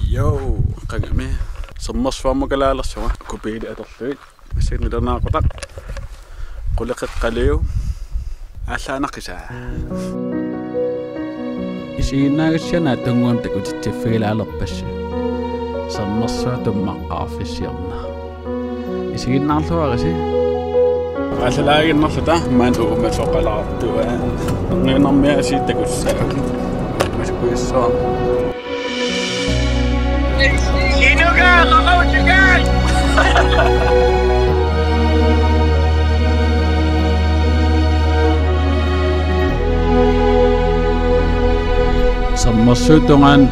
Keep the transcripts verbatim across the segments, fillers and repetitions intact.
Jo, qangami. Sermersuarmut kalaalersunga. Uku biilit atorlugit. Massakkut nalunaaqutaq. Quleqeqqalu. Aallaannaq qisaa. Isiginnaagassianut tunngavimmut takutitsiffigilaarpassi. Sermersuaq tummaqqaarfissiorna. Isiginnaarluarisi. Aallalaaginnarluta maani uumasoqalaartua. Nginnarmiaasiit takussaagut. Massakkut issuaa. Sermersuup tungaanut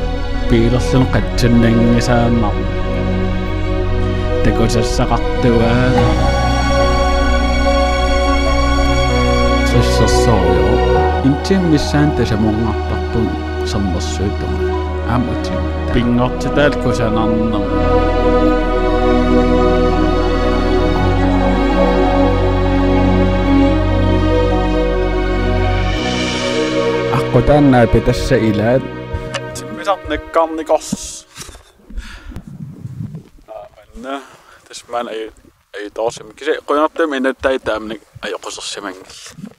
biilerluni qatsunnanngisaannarmat. Takusassaqartua. Sassersorujoq. Intimmi missaani tasamunngartarpunga sermersuup tungaanut. Aamma utima. Pinngortitaallu kusanarnermut. Aqqutaani naapitassa ilaat. Timmisartoq nakkarnikuuvoq. Aamma. Tassa maani aju-, ajutoorsimavoq. Kisianni qujanartumik inuttaasut taamani ajoqusersimanngillat.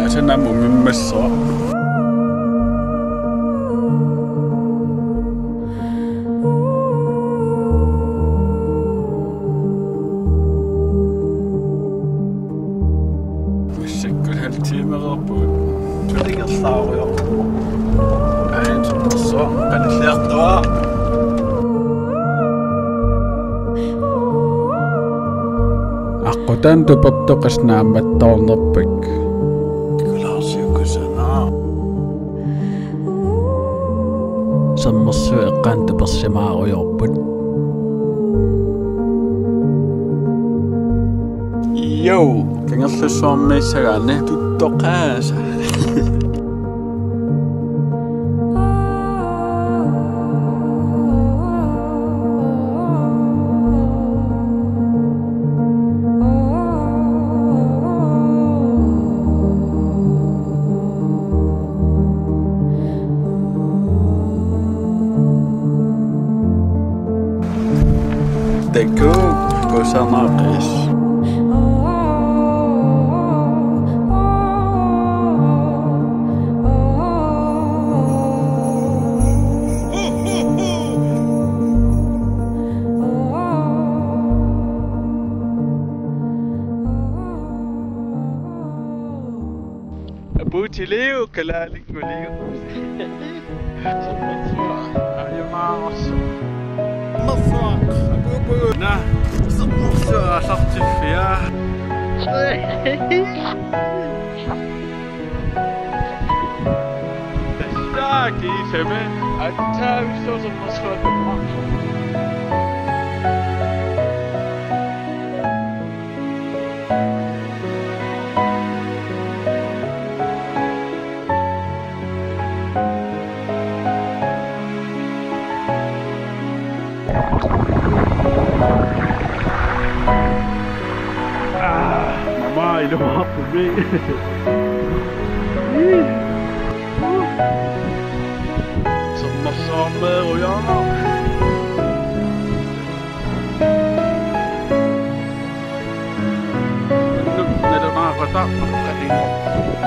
Asanamut mimmassoq. Massakkut halv timereerpugut. Tuligerlaarujoq. Ain summersuaq qanilliartuaa. Aqqutaani tupertoq qassit naammattoornerput. Tikulaarsiukkusana. Sermersuup eqqaani tupersimaarujoorput. Jo, Kangerlussuarmiissagaanni tuttoqaasa. Takuuk, kusanaqis. Apuutiliuk, kalaalinguliuk. Sermersuaq, ajumaarassu. Sermersuaq, apuupugut. Naa, sermersuaq aallartiffia. Tassaaki same, atsaavissuaq sermersuaq tumma. Aa, mama, ilumoorput. Sermersuarmeerujaaq. Unnuk nalunaaqutaq aqqaninngorpoq.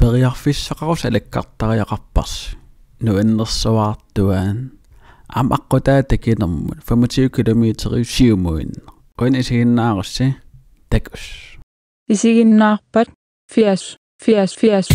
Periarfissaqarussi alakkartariaqarparsi nuannersuartuaannaq. Aamma aqqutaa takinermut femogtyve kilometer siumuinnaq. Una isiginnaarassi takuss. Isiginnaarpat fias, fias, fias.